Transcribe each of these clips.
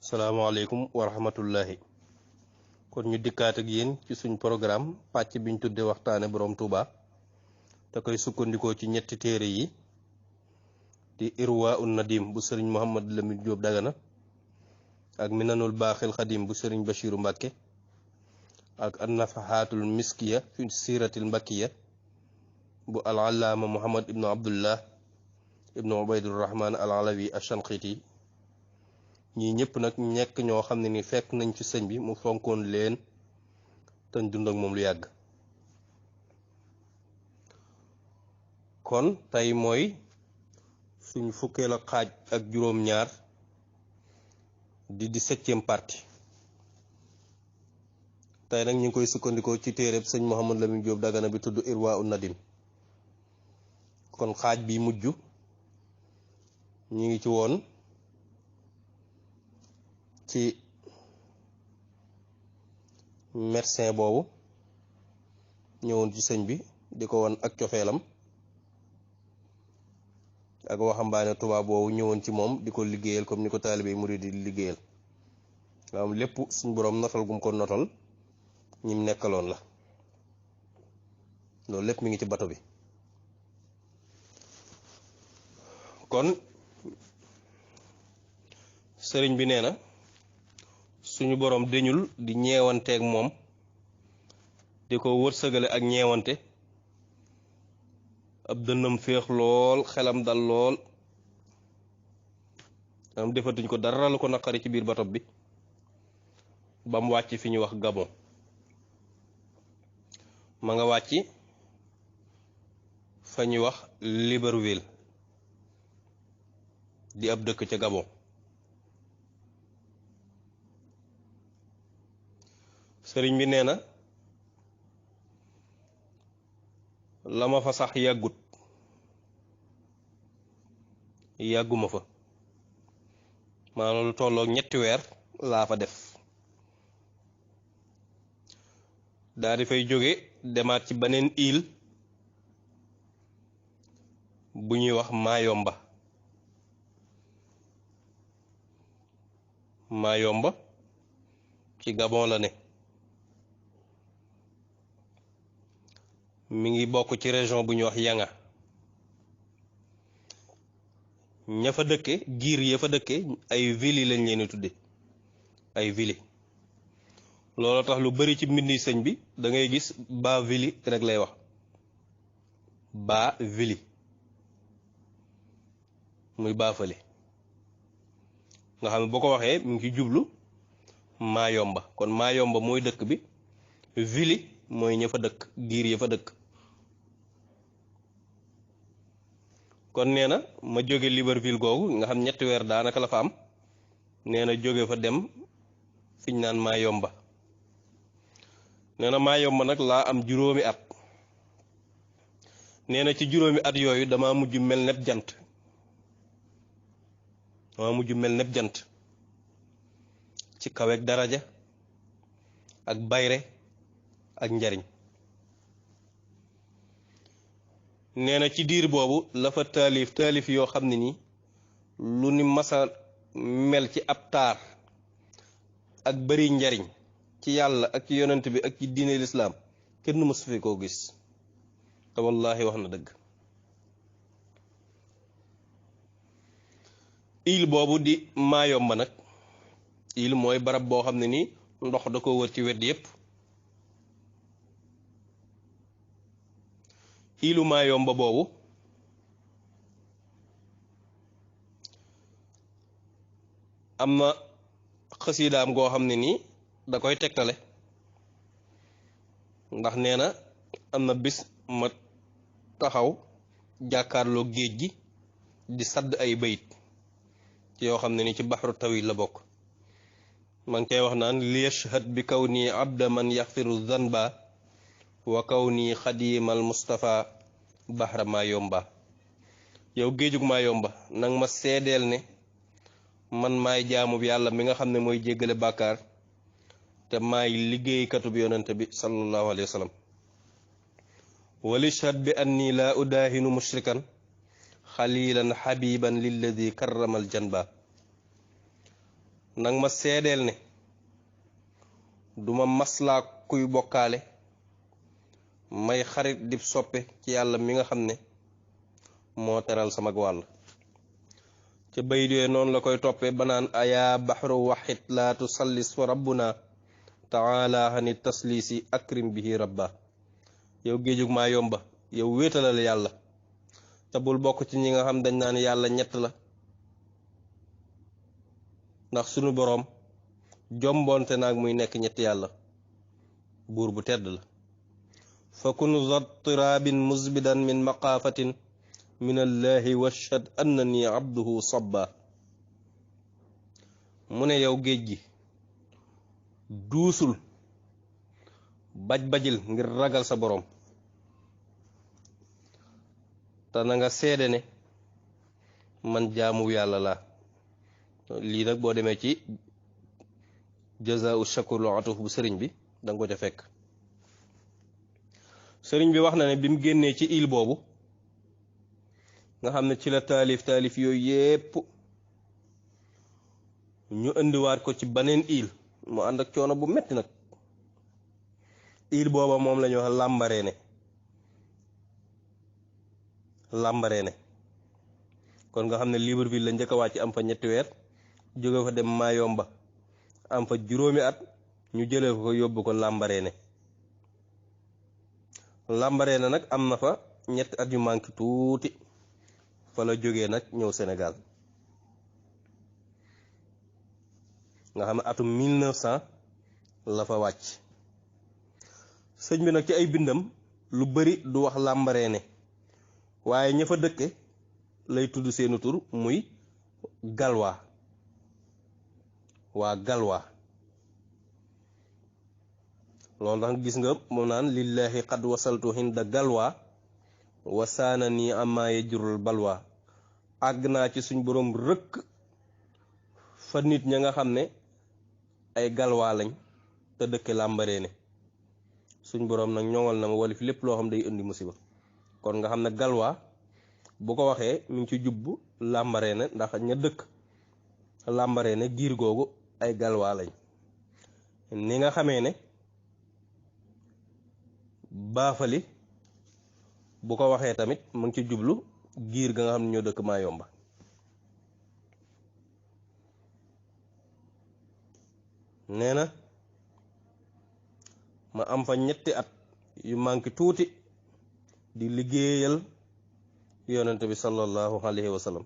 salaamaaleykum wa rahmatullahi. kon ñu dikkaat ak yéen ci suñ programme pàcc biñ tudde waxtaane borom Touba te koy sukkandikoo ci ñetti téere yi di irwa un nadim bu sëriñ Mouhamad Lamine Diop Dagana ak minanul baaxil xadim bu sëriñ Bachiru Mbàkke ak annafahatul miskiya fi siratil mbakkiya bu al allaama Muhammad ibnu Abdullah ibnu Ubaydurrahman al alawi ashanqiti ñii ñëpp nag ñekk ñoo xam ne ni fekk nañ ci sëñ bi mu fonkoon leen tañ dund ak moom lu yàgg. kon tey mooy suñ fukkeel ak xaaj ak juróom-ñaar di 17e partie. tey nag ñu ngi koy sukkandikoo ci téereb sëñ Mouhamad Lamine Diop Dagana bi tudd Irwa un Nadim. kon xaaj bi mujj ñu ngi ci woon ci médecin boobu ñëwoon ci sëñ bi di ko won ak cofeelam ak waxambaane tubaab boobu ñëwoon ci moom di ko liggéeyal comme ni ko taalibe murid di liggéeyal nga am lépp suñ boroom notal gum ko notal ñim nekkaloon la loolu lépp mi ngi ci bato bi. kon sëriñ bi nee na suñu boroom deñul di ñeewanteeg moom di ko wërsëgale ak ñeewante ab dënnam féex lool xelam dal lool am defatuñ ko dara lu ko naqari ci biir bato bi ba mu wàcc fi ñu wax Gabon ma nga wàcc fa ñuy wax Libreville di ab dëkk ca Gabon. sëriñ bi nee na la ma fa sax yàgguma fa maanaam lu tolloog ñetti weer laa fa def daa di fay jóge demaat ci beneen île bu ñuy wax Mayomba ci Gabon la ne mi ngi bokk ci région bu ñuy wax Yanga ña fa dëkke giir ya fa dëkke ay villes lañ leen di tudde ay villes loolu tax lu bari ci mbindi sëñ bi da ngay gis baa villes rek lay wax baa villes muy baafale nga xam ne boo ko waxee mu ngi ci jublu Mayomba kon Mayomba mooy dëkk bi villes mooy ña fa dëkk giir ya fa dëkk. kon nee na ma jóge Libreville googu nga xam ñetti weer daanaka la fa am nee na jóge fa dem fiñ naan Mayomba nee na Mayomba nag laa am juróomi at nee na ci juróomi at yooyu dama mujj mel nepp jant ci kaweeg daraja ak bayre ak njariñ nee na ci diir boobu la fa taalif yoo xam ne nii lu ni masa mel ci ab taar ak bari njariñ ci yàlla ak ci yonent bi ak ci diine lislaam kenn mësu fi koo gis te wallaahi wax na dëgg. île boobu di Mayomba nag île mooy barab boo xam ne nii ndox da ko wër ci wet yépp. île Mayomba boobu am na xasiidaam goo xam ne nii da koy tegtale ndax nee na am na bis ma taxaw jàkkaarloo géej gi di sadd ay bayit yoo xam ne ni ci baxru tawil la bokk ma ngi koy wax naan li yashhad bi kaw nii abda man yaxfiru zanba wa kaw nii xadiimal Mustafa baxra Mayomba yow géejug Mayomba nang ma seedeel ne man maay jaamub yàlla mi nga xam ne mooy jéggale bàkkaar te maay liggéeykatub yonente bi sallallahu alayhi wa sallam walishhad bi anni laa udaahinu mushrikan xalilan xabiban lilladi karramal janba nag ma seedeel ne duma maslaa kuy bokkaale may xarit dib soppe ci yàlla mi nga xam ne moo teral sama wàll ca bayit yooyu noonu la koy toppee banaan ayaa baxru waxit laa tusallis fa rabbuna taala hani taslisi akrim bihi rabba yow géejug maa yomba yow wéetalal yàlla te bul bokk ci ñi nga xam dañ naan yàlla ñett la ndax sunu boroom jomboonte naag muy nekk ñetti yàlla buur bu tedd la fa kun zattirabin musbidan min maqaafatin min allahi washhad annani abduhu sabba mu ne yow géej gi duusul baj-bajil ngir ragal sa boroom te na nga seede ne man jaamu yàlla la lii nag boo demee ci jazaa'u shakur lu atuf bu sëriñ bi danga ko ca fekk sëriñ bi wax na ne bi mu génnee ci île boobu nga xam ne ci la taalif yooyu yépp ñu indiwaat ko ci beneen île mu ànd ak coono bu metti nag île booba moom la ñuy wax Lambaréné kon nga xam ne Libreville la njëkk a wàcc am fa ñetti weer jóge fa dem Mayomba am fa juróomi at ñu jëlee ko yóbbu ko Lambaréné nag am na fa ñetti at yu manqué tuuti fa la jógee nag ñëw Sénégal nga xam ne atum 1900 la fa wàcc sëñ bi nag ci ay bindam lu bari du wax Lambaréné waaye ña fa dëkke lay tudd seenu tur muy galwaa waa galwaa loolu tax gis nga moom naan lillahi qad wasaltu hinda galwaa wasaana nii amma yajurul balwa àgg naa ci suñ boroom rëkk fa nit ña nga xam ne ay galwaa lañ te dëkke Lambaréné suñ boroom nag ñoŋal na ma walif lépp loo xam day indi musiba kon nga xam ne galwaa bu ko waxee mi ngi ci jubbu Lambaréné ndax ña dëkk Lambaréné giir googu ay galwaa lañ ni nga xamee ne baafali bu ko waxee tamit mu ngi ci jublu giir ga nga xam ne ñoo dëkk Mayomba nee na ma am fa ñetti at yu manqué tuuti di liggéeyal yonent bi sallallahu alayhi wa sallam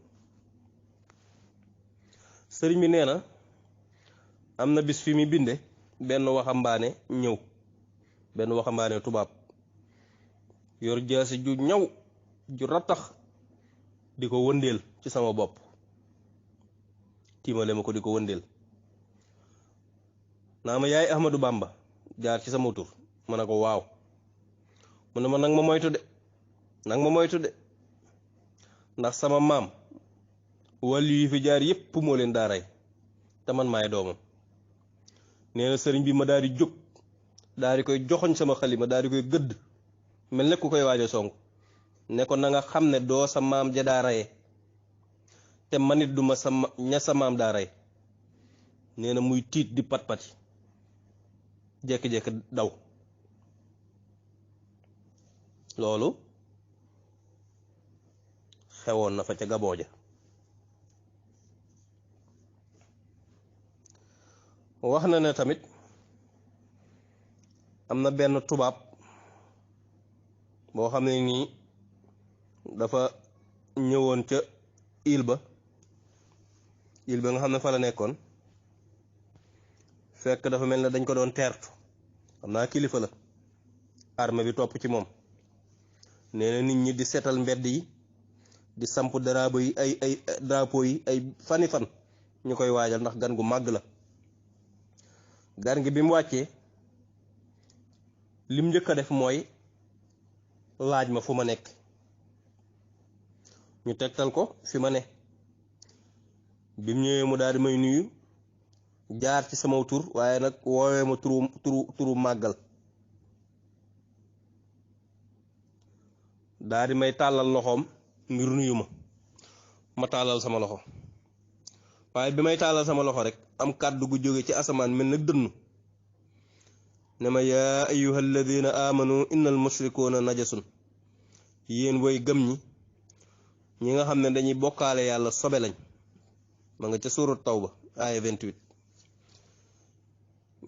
sëriñ bi nee na am na bis fi mi binde benn waxambaane ñëw benn waxambaane tubaab yor jaasi ju ñaw ju rattax di ko wëndeel ci sama bopp tiimale ma ko di ko wëndeel naa ma yaay Ahmadou Bamba jaar ci sama tur ma ne ko waaw mu ne ma nag ma moytu de ndax sama maam wàllu yi fi jaar yépp moo leen daa rey te man maay doomam nee na sëriñ bi ma daal di jóg daal di koy joxoñ sama xalima daal di koy gëdd mel ne ku koy waaj a song ne ko na nga xam ne doo sa maam ja daa reye te manit duma ña sa maam daa rey nee na muy tiit di pat-pati jekki-jekki daw loolu xewoon na fa ca Gabon ja wax na ne tamit am na benn tubaab boo xam ne nii dafa ñëwoon ca île ba nga xam ne fa la nekkoon fekk dafa mel ne dañ ko doon teertu xam naa kilifa la armée bi topp ci moom nee na nit ñi di seetal mbedd yi di samp drapeau yi ay fani fan ñu koy waajal ndax gan gu màgg la gan gi bi mu wàccee lim njëkk a def mooy laaj ma fu ma nekk ñu tegtal ko fi ma ne bi mu ñëwee mu daal di may nuyu jaar ci sama tur waaye nag woowee ma turu màggal daal di may tàllal loxoom ngir nuyu ma tàllal sama loxo waaye bi may tàllal sama loxo rek am kàddu gu jóge ci asamaan mel nag dënnu ne ma yaa ayyuha alladina amanu innal mushrikuuna najasun yéen way gëm ñi nga xam ne dañuy bokkaale yàlla sobe lañ ma nga ca suurat tawba aaya 28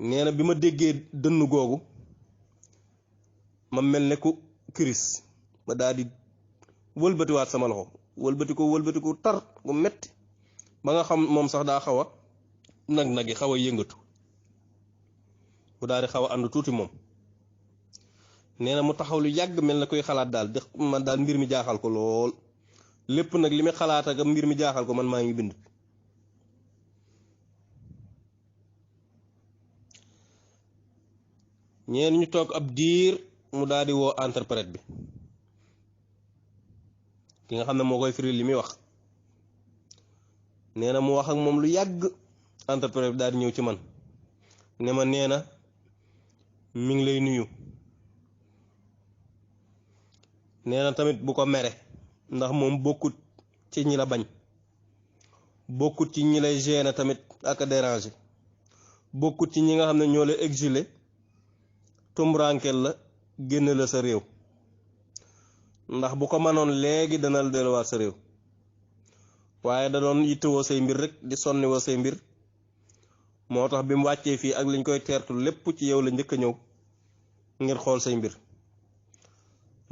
nee na bi ma déggee dënnu googu ma mel ne ku kiris ma daal di wëlbatiwaat sama loxo wëlbati ko tar bu metti ba nga xam moom sax daa xaw a nag yi xaw a yëngatu bu daal di xaw a ànd tuuti moom nee na mu taxaw lu yàgg mel na koy xalaat daal di man daal mbir mi jaaxal ko lool lépp nag li muy xalaat ak mbir mi jaaxal ko man maa ngi bind ñeen ñu toog ab diir mu daal di woo interprète bi ki nga xam ne moo koy firi li muy wax nee na mu wax ak moom lu yàgg interprète bi daal di ñëw ci man ne ma nee na mi ngi lay nuyu nee na tamit bu ko mere ndax moom bokkut ci ñi la bañ bokkut ci ñi lay gêner tamit ak a déranger bokkut ci ñi nga xam ne ñoo lay exiler tumrankel la génn la sa réew ndax bu ko mënoon léegi dana la delluwaat sa réew waaye da doon yittewoo say mbir rek di sonni woo say mbir moo tax bi mu wàccee fii ak liñ koy teertu lépp ci yow la njëkk a ñëw ngir xool say mbir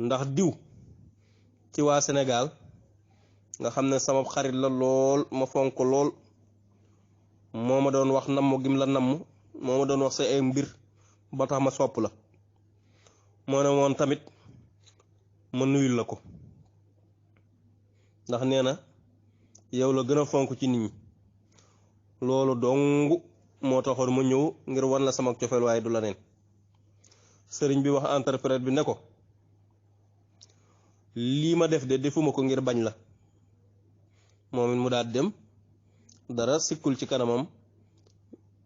ndax diw ci waa Sénégal nga xam ne sama xarit la lool ma fonk lool moo ma doon wax namm gim la namm moo ma doon wax say ay mbir ba tax ma sopp la moo ne woon tamit ma nuyul la ko ndax nee na yow la gën a fonk ci nit ñi loolu dong moo taxoon ma ñëw ngir wan la sama cofeel waaye du la neen sëriñ bi wax interprète bi ne ko lii ma def de defuma ko ngir bañ la moom it mu daal dem dara sikkul ci kanamam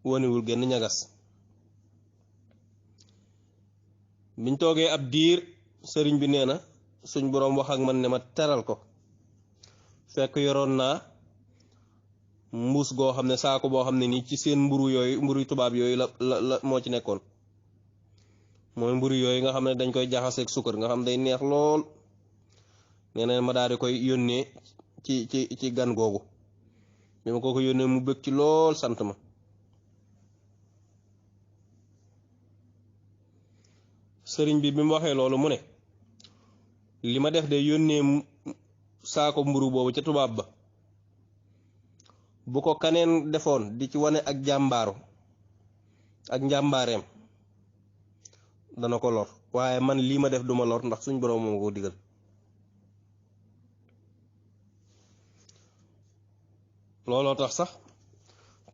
waniwul genn ñagas biñ toogee ab diir sëriñ bi nee na suñ boroom wax ak man ne ma teral ko fekk yoroon naa mbuus goo xam ne saako boo xam ne nii ci seen mburu tubaab yooyu la moo ci nekkoon mooy mburu yooyu nga xam ne dañ koy jaxaseeg sukkar nga xam day neex lool nee na ma daal di koy yónnee ci gan googu bi ma ko yónnee mu bëgg ci lool sant ma sëriñ bi mu waxee loolu mu ne li ma def de yónnee saako mburu boobu ca tubaab ba bu ko kaneen defoon di ci wane ak njàmbaareem dana ko lor waaye man lii ma def duma lor ndax suñ boroom moom ko digal looloo tax sax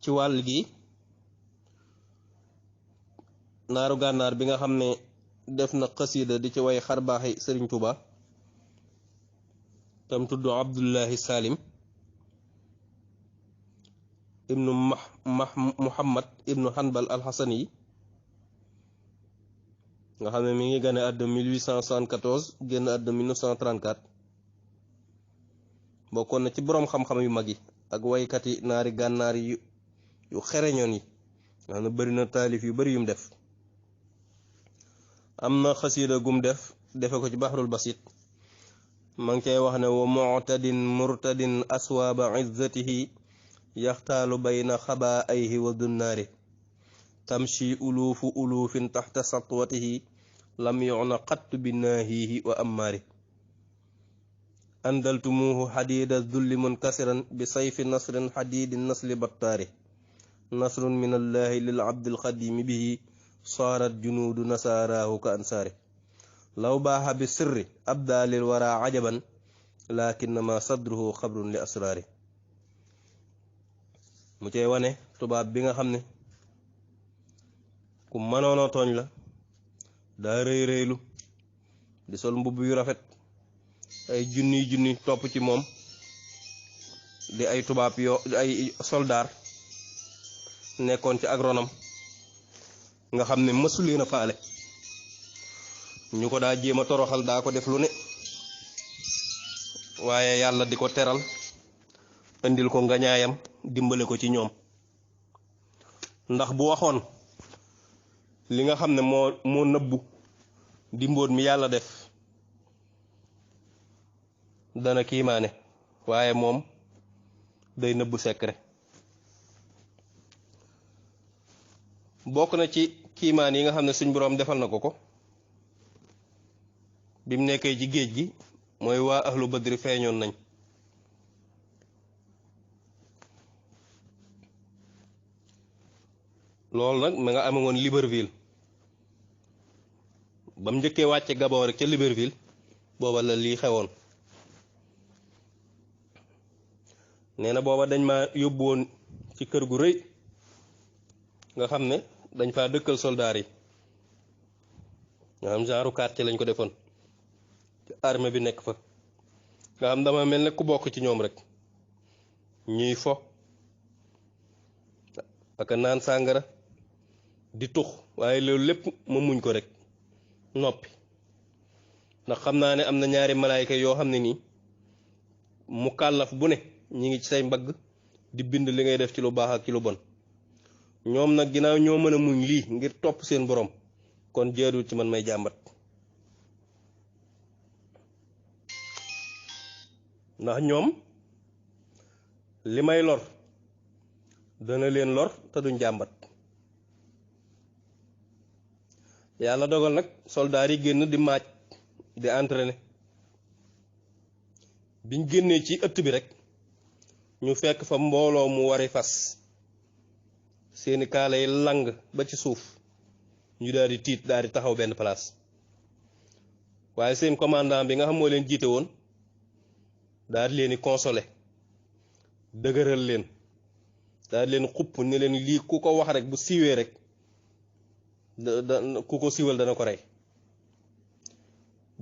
ci wàll gi naaru gànnaar bi nga xam ne def na xasida di ci way xarbaaxi sëriñ Tuuba tam tudd Abdullahi Salim ibnu Muhammad ibnu Hanbal al-Hasani yi nga xam ne mi ngi gane àdduna 1874 génn àdduna 1934 bokkoon na ci boroom xam-xam yu mag yi ak waykat yi naari gànnaar yu xereñoon yi nga xam ne bari na taalif yu bari yum def am na xasiida gum defe ko ci Bahrul Basit ma ngi cay wax ne wa mu'tadin murtadin aswaaba izzatihi yaxtaalu bayna xabaa'ayhi wa dunnaari tamshi uluufu uluufin taxta satwatihi lam yu'na qattu binaahihi wa ammaari andaltumuuhu xadiida dulli munkasiran bi sayfi nasrin xadiidi nasli battaari nasrun min allahi lil abdil xadimi bihi saarat junuudu nasaaraahu ka ansaari law baaxa bi sirri abdaalil wara ajaban lakinnama sadruhu xabrun li asraari mu cey wane tubaab bi nga xam ne ku mënoona tooñ la daa rëy rëylu di sol mbubb yu rafet ay junni topp ci moom di ay tubaab ay soldaar nekkoon ci agronome nga xam ne mësuleen a faale ñu ko daa jéem a toroxal daa ko def lu ne waaye yàlla di ko teral indil ko ngañaayam dimbale ko ci ñoom ndax bu waxoon li nga xam ne moo nëbbu di mbóot mi yàlla def dana kiimaane waaye moom day nëbbu secret. bokk na ci kiimaan yi nga xam ne suñ boroom defal na ko bi mu nekkee ci géej gi mooy waa ahlu badri feeñoon nañ. loolu nag ma nga ame woon Libreville ba mu njëkkee wàcce Gabon rek ca Libreville booba la lii xewoon. nee na booba dañ ma yóbbu woon ci kër gu rëy nga xam ne dañ faa dëkkal soldaar yi nga xam genre quartier lañ ko defoon ci armée bi nekk fa nga xam dama mel ne ku bokk ci ñoom rek ñuy fo ak naan sàngara di tux waaye loolu lépp ma muñ ko rek noppi ndax xam naa ne am na ñaari malaayka yoo xam ne nii mu kàllaf bu ne ñi ngi ci say mbagg di bind li ngay def ci lu baax ak ci lu bon. ñoom nag ginnaaw ñoo mën a muñ lii ngir topp seen borom kon jeedul ci man may jàmbat ndax ñoom li may lor dana leen lor te duñ jàmbat. yàlla dogal nag soldaar yi génn di maaj di entraîner biñ génnee ci ëtt bi rek ñu fekk fa mbooloo mu wari fas seeni kaala yi lang ba ci suuf ñu daal di tiit daal di taxaw benn place waaye seen commandant bi nga xam moo leen jiite woon daal di leen di consoler dëgëral leen daal di leen xupp ni leen lii ku ko wax rek bu siiwee rek ku ko siiwal dana ko rey.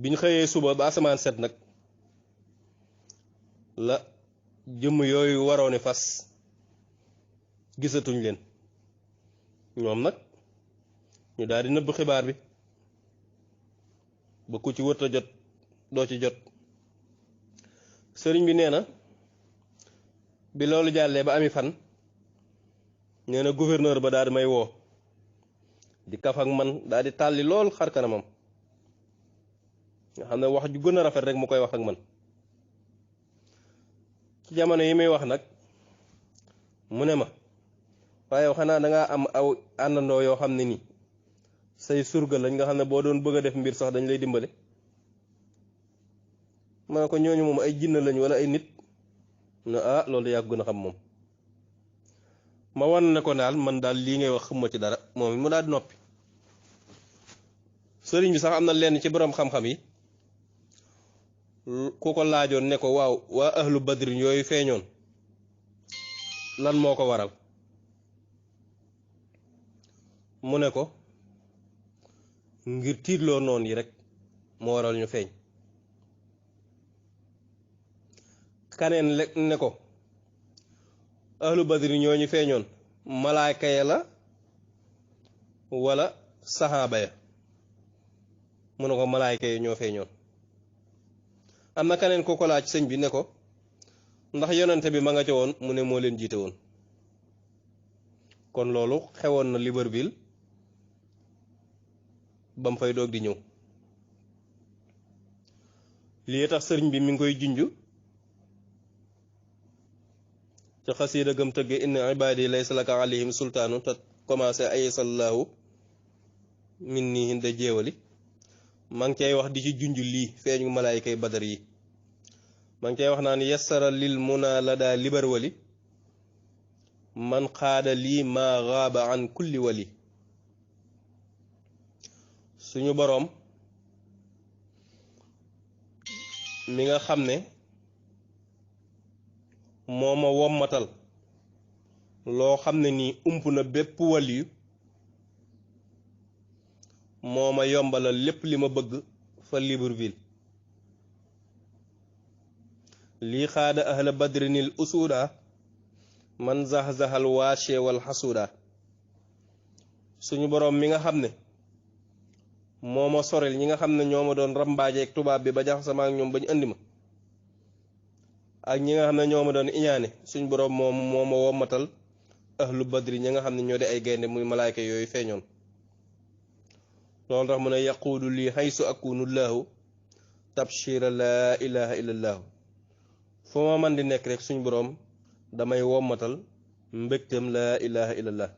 biñ xëyee suba ba asamaan set nag la jëmm yooyu waroon fas gisatuñ leen ñoom nag ñu daal di nëbb xibaar bi ba ku ci wërta jot doo ci jot. sëriñ bi nee na bi loolu jàllee ba ami fan nee na gouverneur ba daal di may woo di kaf ak man daal di tàlli lool xar kanamam nga xam ne wax ju gën a rafet rek mu koy wax ak man. ci jamono yi may wax nag mu ne ma waaye yow xanaa dangaa am aw àndandoo yoo xam ne nii say surga lañ nga xam ne boo doon bëgg a def mbir sax dañ lay dimbale. ma ne ko ñooñu moom ay jinne lañ wala ay nit ne ah loolu yaa gën a xam moom. ma wan ne ko daal man daal lii ngay wax xamuma ci dara moom it mu daal di noppi. sëriñ bi sax am na lenn ci borom xam-xam yi ku ko laajoon ne ko waaw waa ahlu badrin yooyu feeñoon lan moo ko waral mu ne ko ngir tiitloo noon yi rek moo waral ñu feeñ. kaneen ne ko ahlu badri ñooñu feeñoon malaaka ya la wala saxaaba ya mu ne ko malaayka ya ñoo feeñoon. am na kaneen ko ko laaj sëñ bi ne ko ndax yonente bi ma nga ca woon mu ne moo leen jiite woon. kon loolu xewoon na Libreville ba mu fay doog di ñëw. lii tax sëriñ bi mi ngi koy junj ca xasiida gëm tëgge inna ibaadi laysa laka alayhim sultaanu te commencé ayisallahu min nii hinda jéewali maa ngi cay wax di ci junj lii feeñu malaayikay badar yi. maa ngi cay wax naan yassara lil muna la daa libar wali man xaada lii maa gaaba an kulli wali. suñu boroom mi nga xam ne moo ma wommatal loo xam ne nii ump na bépp waliyu moo ma yombalal lépp li ma bëgg fa Libreville. lii xaada ahla badrinil usuda man zaxzaxal waashe wal xasuda. suñu boroom mi nga xam ne moo ma sorel ñi nga xam ne ñoo ma doon rambaajeeg tubaab bi ba jax sama ak ñoom bañ andi ma ak ñi nga xam ne ñoo ma doon iñaane suñ boroom moo ma wommatal ahlu badri ña nga xam ne ñoo di ay gaynde muy malaayka yooyu feeñoon loolu tax mu ne yaquulu lii haysu akunu llaahu tabshira laa ilaha illa llaahu foo ma man di nekk rek suñ boroom damay wommatal mbégteem laa ilaha illa llah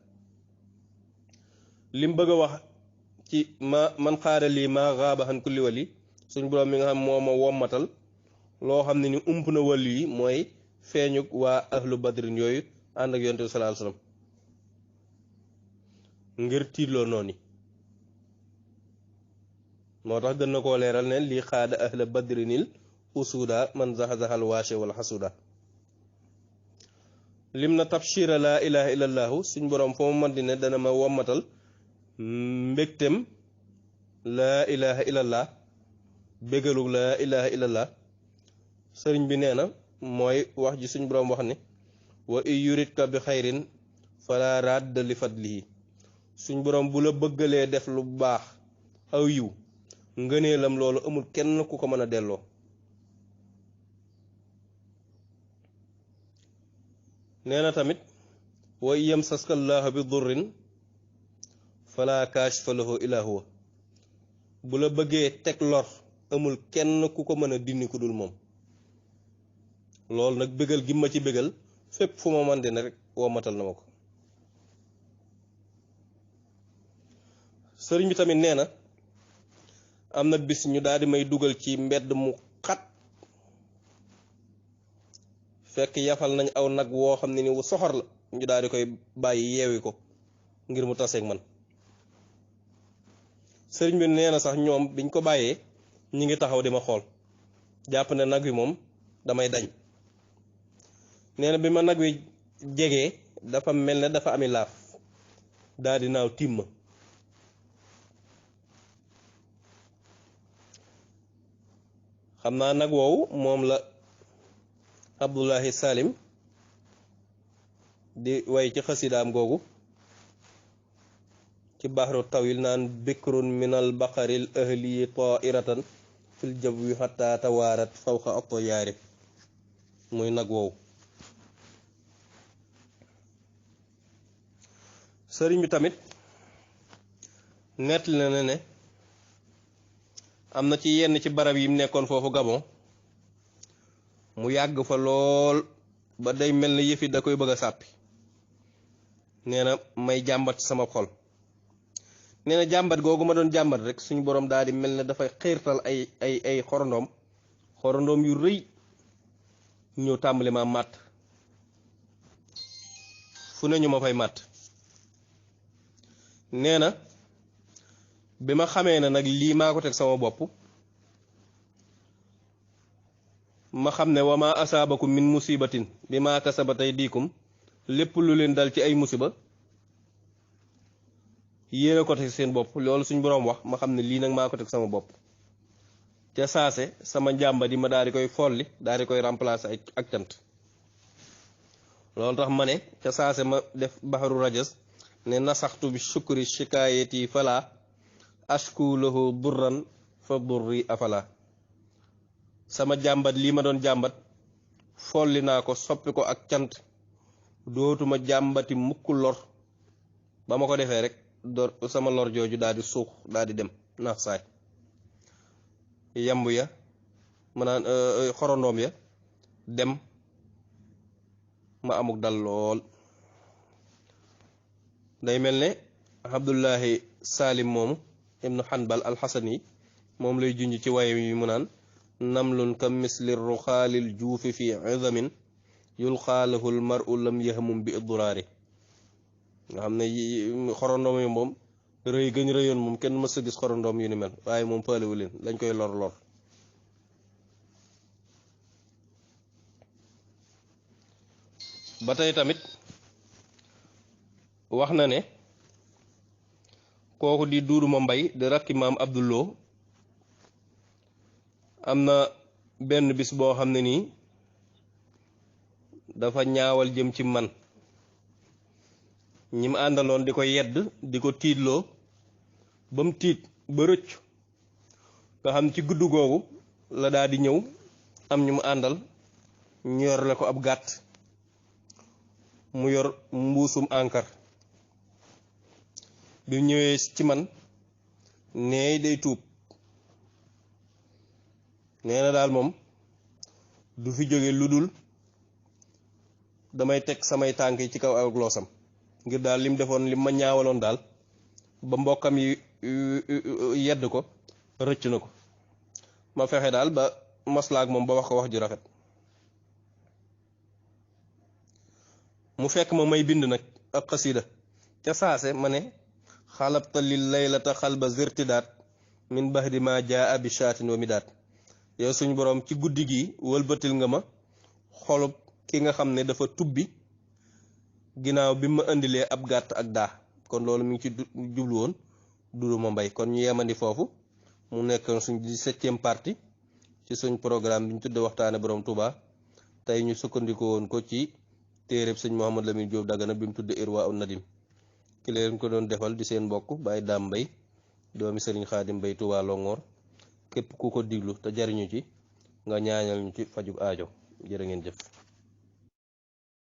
lim bëgg a wax ci man xaada lii maa xaaba xan kulli wali suñ boroom mi nga xam moo ma wommatal loo xam ne ni ump na wàllu yi mooy feeñug waa ahlu badrin yooyu ànd ak yonent bi sallallahu alayhi wasallam ngir tiitloo noonu moo tax gën na koo leeral ne lii xaada ahla badrinil usuda man zaxazaxal waashe wala xasuda lim na tabshira laa ilaha illallahu suñ boroom foo ma man di ne dana ma wommatal mbégtem laa ilaha illallah bégalug laa ilaha illallah sëriñ bi nee na mooy wax ji suñ boroom wax ne wa in yuridka bi xayrin fala radda li fadlihi suñ boroom bu la bëggalee def lu baax aw yiw ngëneelam loolu amul kenn ku ko mën a delloo nee na tamit wa yamsaska llaahu bi durrin fala kaashifa lahu illa huwa bu la bëggee teg lor amul kenn ku ko mën a dindi ku dul moom loolu nag bégal gi ma ci bégal fépp fu ma man dina rek wommatal na ma ko sëriñ bi tamit nee na am na bis ñu daal di may dugal ci mbedd mu xat fekk yafal nañ aw nag woo xam ne ni wu soxor la ñu daal di koy bàyyi yeewi ko ngir mu taseeg man sëriñ bi nee na sax ñoom biñ ko bàyyee ñi ngi taxaw di ma xool jàpp ne nag wi moom damay dañ nee na bi ma nag wi jegee dafa mel ne dafa ami laaf daal di naaw tiim ma xam naa nag woowu moom la Abdullahi Salim di way ci xasidaam googu ci baxru tawil naan bikrun minal baqaril ahli tairatan fil jawwi hatta tawaarat fawqa at-tayaari muy nag woowu sëriñ bi tamit nettali na ne am na ci yenn ci barab yi mu nekkoon foofu Gabon mu yàgg fa lool ba day mel ne yëfi da koy bëgg a sàppi nee na may jàmbat sama xol nee na jàmbat googu ma doon jàmbat rek suñu boroom daal di mel ne dafay xiirtal ay xorondoom yu rëy ñëw tàmbali ma màtt fu ne ñu ma fay màtt nee na bi ma xamee ne nag lii maa ko teg sama bopp ma xam ne wa ma asaabakum min musibatin bi ma kasabat aydikum lépp lu leen dal ci ay musiba yéen a ko teg seen bopp loolu suñ boroom wax ma xam ne lii nag maa ko teg sama bopp ca saase sama njàmba di ma daal di koy folli daal di koy remplacer ak cant loolu tax ma ne ca saase ma def baxaru rajas ne nasaxtu bi shukri shikaayati fala ashku lahu durran fa durri afala sama jàmbat lii ma doon jàmbat folli naa ko soppi ko ak cant dootuma jàmbati mukk lor ba ma ko defee rek sama lor jooju daal di suux daal di dem naax saay yamb ya maanaam xorondoom ya dem ma amuk dal lool day mel ne Abdullahi Salim moomu ibnu Hanbal alxasani moom lay junj ci waye yi mu naan namlun ka misli ruxaalil juufi fi izamin yulxaalahu l maru lam yahmum bi idraari nga xam ne xorondoom yi moom rëy gëñ rëyoon moom kenn mës a gis xorondoom yu ni mel waaye moom paalewu leen lañ koy lor ba tey tamit wax na ne kooku di duuduma mbay di rakki maam Abdulloo am na benn bis boo xam ne nii dafa ñaawal jëm ci man ñi mu àndaloon di ko yedd di ko tiitloo ba mu tiit ba rëcc nga xam ci guddi googu la daal di ñëw am ñu mu àndal ñu yorle ko ab gàtt mu yor mbuusum encre bi ñëwee ci man neey day tuub nee na daal moom du fi jóge lu dul damay teg samay tànk yi ci kaw ak loosam ngir daal lim defoon lim ma ñaawaloon daal ba mbokkam yi yedd ko rëcc na ko ma fexe daal ba maslaak moom ba wax ko wax ju rafet mu fekk ma may bind nag ak xasida ca saase ma ne xalabta lil laylata xalba zirtidaat min bahdi ma jaa bi shaatin wa midaat yow suñu boroom ci guddi gi wëlbatil nga ma xolub ki nga xam ne dafa tubbi ginnaaw bi ma indilee ab gàtt ak daa kon loolu mi ngi ci jublu woon Dudu Ma Mbay kon ñu yemandi foofu mu nekk suñ 17e partie ci suñ programme bi ñu tudde waxtaane borom Touba tey ñu sukkandikoo woon ko ci téereb sëñ Mouhamadou Lamine Diop Dagana bi mu tudde Irwa un Nadim ki leen ko doon defal di seen mbokk Baye Dame Mbay doomi Sëriñ Xaadim Mbay Touba Longoor képp ku ko diglu te jariñu ci nga ñaanal ñu ci fajug aajo jërë ngeen jëf